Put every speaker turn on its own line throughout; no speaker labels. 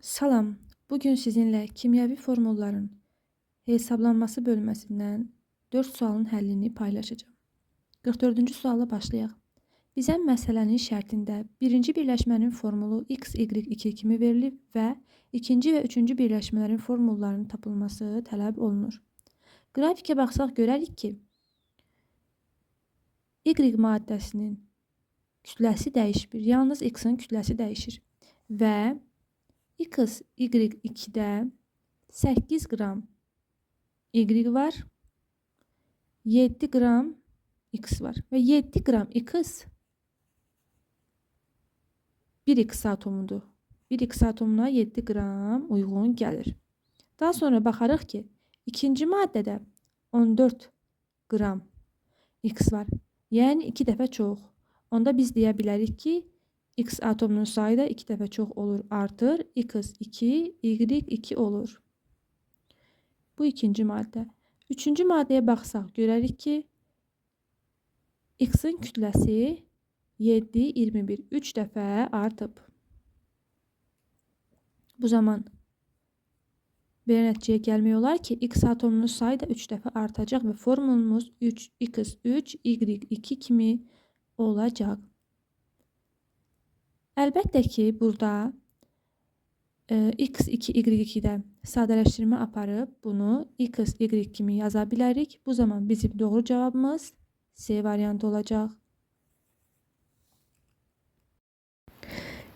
Salam, bugün sizinlə kimyəvi formulların hesablanması bölməsindən 4 sualın həllini paylaşacağam. 44-cü sualla başlayaq. Bizə məsələnin şərtində birinci birləşmənin formulu XY2 kimi verilib və ikinci və üçüncü birləşmələrin formullarının tapılması tələb olunur. Qrafikə baxsaq görərik ki, Y maddəsinin kütləsi dəyişmir, yalnız X-in kütləsi dəyişir və X, Y2-də 8 qram Y var, 7 qram X var və 7 qram X 1 X atomudur. 1 X atomuna 7 qram uyğun gəlir. Daha sonra baxarıq ki, ikinci maddədə 14 qram X var. Yəni 2 dəfə çox. Onda biz deyə bilərik ki, X atomunun sayı da 2 dəfə çox olur, artır. X 2, Y 2 olur. Bu ikinci maddə. Üçüncü maddəyə baxsaq, görərik ki, X-in kütləsi 7, 21, 3 dəfə artıb. Bu zaman belə nəticəyə gəlmək olar ki, X atomunun sayı da 3 dəfə artacaq və formulumuz 3, X 3, Y 2 kimi olacaq. Əlbəttə ki, burada X2, Y2-də sadələşdirmə aparıb bunu X, Y kimi yaza bilərik. Bu zaman bizim doğru cavabımız C variantı olacaq.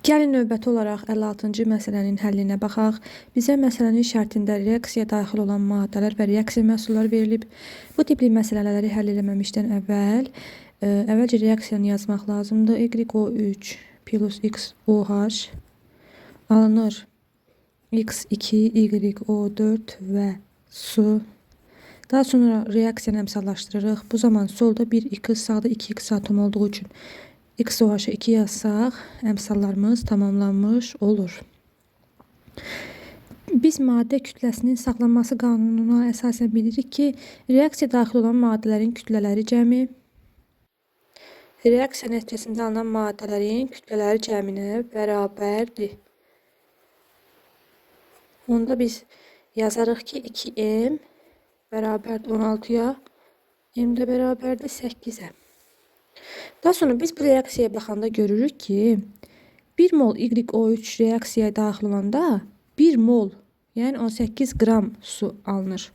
Gəlin növbəti olaraq 56-cı məsələnin həllinə baxaq. Bizə məsələnin şərtində reaksiyaya daxil olan maddələr və reaksiya məhsulları verilib. Bu tipli məsələləri həll eləməmişdən əvvəl, əvvəlcə reaksiyanı yazmaq lazımdır. YO3 plus XOH alınır. X2, YO4 və su. Daha sonra reaksiyanı əmsallaşdırırıq. Bu zaman solda 1x, sağda 2x atomu olduğu üçün XOH-a 2 yazsaq, əmsallarımız tamamlanmış olur. Biz maddə kütləsinin saxlanması qanununa əsasən bilirik ki, reaksiya daxil olan maddələrin kütlələri cəmi reaksiya nəticəsində alınan maddələrin kütlələri cəminə bərabərdir. Onda biz yazarıq ki, 2M bərabərdir 16-ya, M də bərabərdir 8-ə. Daha sonra biz bu reaksiyaya baxanda görürük ki, 1 mol YO3 reaksiyaya daxil olanda 1 mol, yəni 18 qram su alınır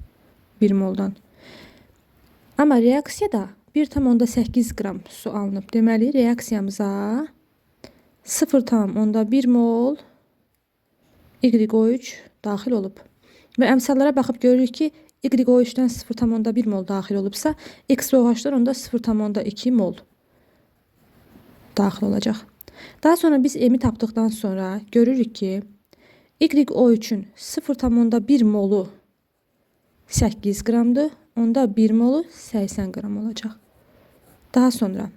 1 moldan. Amma reaksiyada 1,8 qram su alınıb. Deməli, reaksiyamıza 0,1 mol YO3 daxil olub. Və əmsallara baxıb görürük ki, YO3-dən 0,1 mol daxil olubsa, XOH-dan onda 0,2 mol daxil olacaq. Daha sonra biz M-i tapdıqdan sonra görürük ki, YO3-ün 0,1 molu 8 qramdır. Onda 1 molu 80 qram olacaq. Daha sonra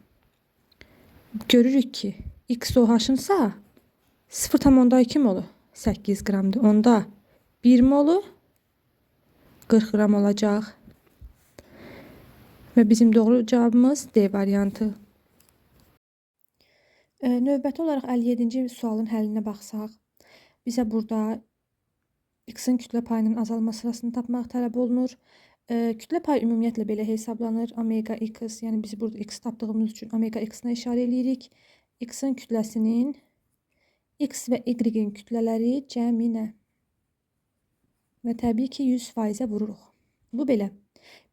görürük ki, XOH-ınsa 0,2 molu 8 qramdır. Onda 1 molu 40 qram olacaq. Və bizim doğru cavabımız D variantı. Növbəti olaraq 57-ci sualın həllinə baxsaq, bizə burada X-in kütlə payının azalma sırasını tapmaq tələb olunur. Kütlə payı ümumiyyətlə belə hesablanır. Omega X, yəni biz burada X tapdığımız üçün omega X-nə işarə eləyirik. X-in kütləsinin X və Y-in kütlələri cəminə və təbii ki, 100%-ə vururuq. Bu belə.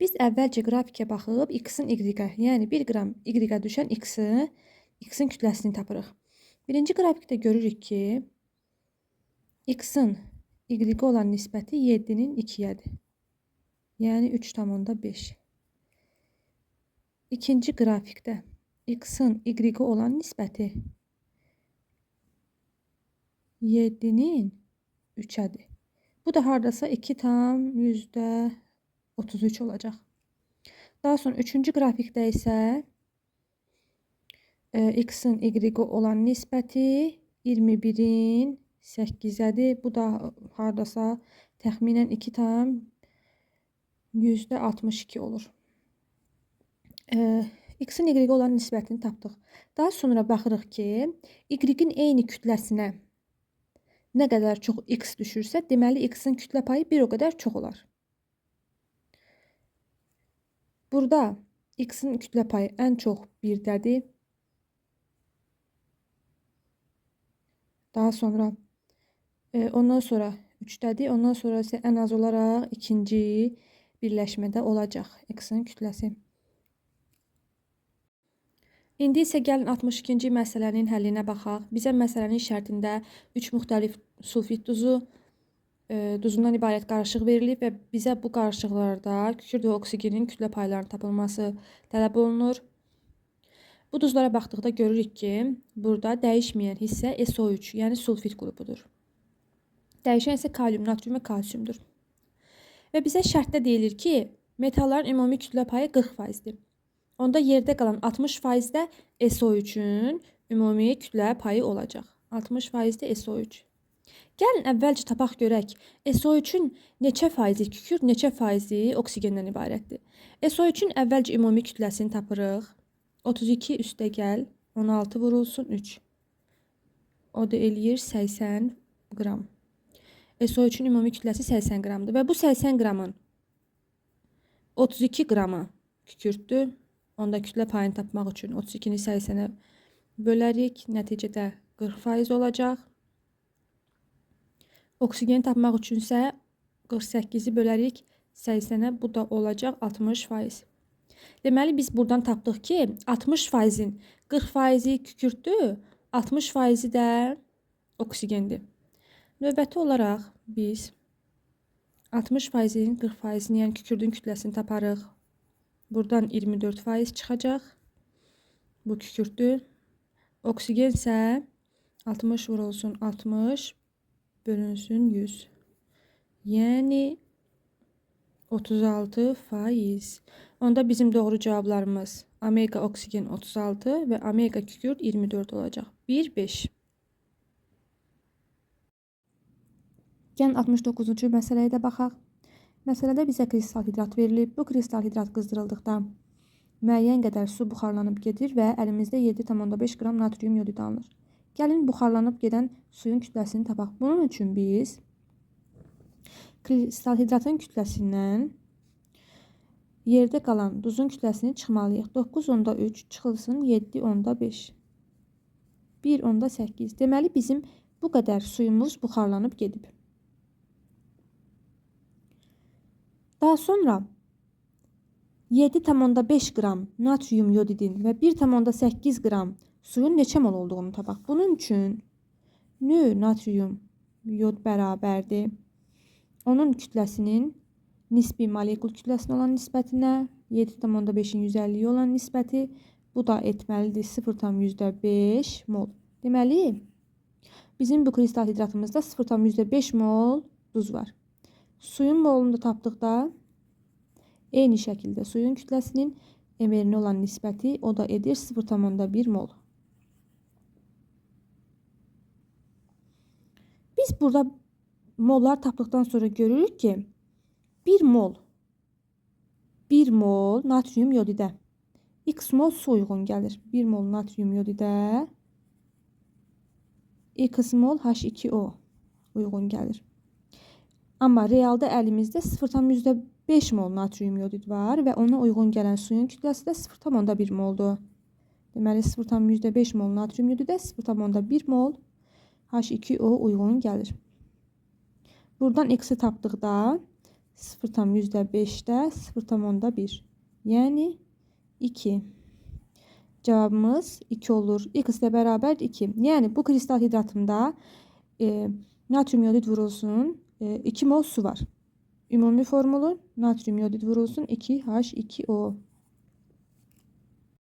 Biz əvvəlcə qrafikə baxıb X-in Y-ə, yəni 1 qram Y-ə düşən X-in kütləsini tapırıq. Birinci qrafikdə görürük ki, X-in Y-ə olan nisbəti 7-nin 2-yədir. Yəni 3,5. İkinci qrafikdə X-in Y-ə olan nisbəti 7-nin 3-ədir. Bu da hardasa 2,33 olacaq. Daha sonra üçüncü qrafikdə isə X-in Y-ə olan nisbəti 21-in 8-ədir. Bu da hardasa təxminən 2,62 olur. X-in Y-ə olan nisbətini tapdıq. Daha sonra baxırıq ki, Y-in eyni kütləsinə Nə qədər çox X düşürsə, deməli X-in kütlə payı bir o qədər çox olar. Burada X-in kütlə payı ən çox 1-dədir. Daha sonra ondan sonra 3-dədir. Ondan sonra isə ən az olaraq ikinci birləşmədə olacaq X-in kütləsi. İndi isə gəlin 62-ci məsələnin həllinə baxaq. Bizə məsələnin şərtində 3 müxtəlif sulfit duzundan ibarət qarışıq verilib və bizə bu qarışıqlarda kükürd və oksigenin kütlə paylarının tapılması tələb olunur. Bu duzlara baxdıqda görürük ki, burada dəyişməyən hissə SO3, yəni sulfit qrupudur. Dəyişən isə kalium, natrium və kalsiumdur. Və bizə şərtdə deyilir ki, metalların ümumi kütlə payı 40%-dir. Onda yerdə qalan 60% də SO3-ün ümumi kütlə payı olacaq. 60% də SO3. Gəlin əvvəlcə tapaq görək, SO3-ün neçə faizi kükürd, neçə faizi oksigendən ibarətdir. SO3-ün əvvəlcə ümumi kütləsini tapırıq. 32 üstə gəl, 16 vurulsun 3. O da eləyir 80 qram. SO3-ün ümumi kütləsi 80 qramdır və bu 80 qramın 32 qramı kükürddür. Onda kütlə payını tapmaq üçün 32-ni 80-ə bölərik. Nəticədə 40% olacaq. Oksigeni tapmaq üçün isə 48-i bölərik 80-ə. Bu da olacaq 60%. Deməli, biz buradan tapdıq ki, 60%-in 40%-i kükürddür, 60%-i də oksigendir. Növbəti olaraq biz 60%-in 40%-ni, yəni kükürdün kütləsini taparıq. Buradan 24% çıxacaq. Bu kükürddür. Oksigen isə 60 vurulsun 60 bölünsün 100. Yəni 36%. Onda bizim doğru cavablarımız omega oksigen 36 və omega kükürd 24 olacaq. 1, 5. Gəlin 69-cu məsələyə də baxaq. Məsələdə bizə kristal hidrat verilib. Bu kristal hidrat qızdırıldıqda müəyyən qədər su buxarlanıb gedir və əlimizdə 7,5 qram natrium yodid alınır. Gəlin buxarlanıb gedən suyun kütləsini tapaq. Bunun üçün biz kristal hidratın kütləsindən yerdə qalan duzun kütləsini çıxmalıyıq. 9,3 çıxılsın 7,5. 1,8. Deməli bizim bu qədər suyumuz buxarlanıb gedib. Daha sonra 7,5 qram natrium yodidin və 1,8 qram suyun neçə mol olduğunu tapaq. Bunun üçün nü natrium yod bərabərdir. Onun kütləsinin nisbi molekul kütləsinə olan nisbətinə 7,5-in 150-yə olan nisbəti, bu da etməlidir 0,5 mol. Deməli, bizim bu kristal hidratımızda 0,5 mol duz var. Suyun molunu da tapdıqda eyni şəkildə suyun kütləsinin MR-inə olan nisbəti, o da edir 0,1 mol. Biz burada mollar tapdıqdan sonra görürük ki, 1 mol natrium yodidə x mol su uyğun gəlir. 1 mol natrium yodidə x mol H2O uyğun gəlir. Amma realda əlimizdə 0,5 mol natrium yodid var və ona uyğun gələn suyun kütləsi də 0,1 moldur. Deməli 0,5 mol natrium yodidə 0,1 mol H2O uyğun gəlir. Buradan x-i tapdıqda 0,5-də 0,1, yəni 2. Cavabımız 2 olur. X ilə bərabər 2. Yəni bu kristal hidratında natrium yodid vurulsun 2 mol su var. Ümumi formulu natrium yodid vurulsun 2H2O.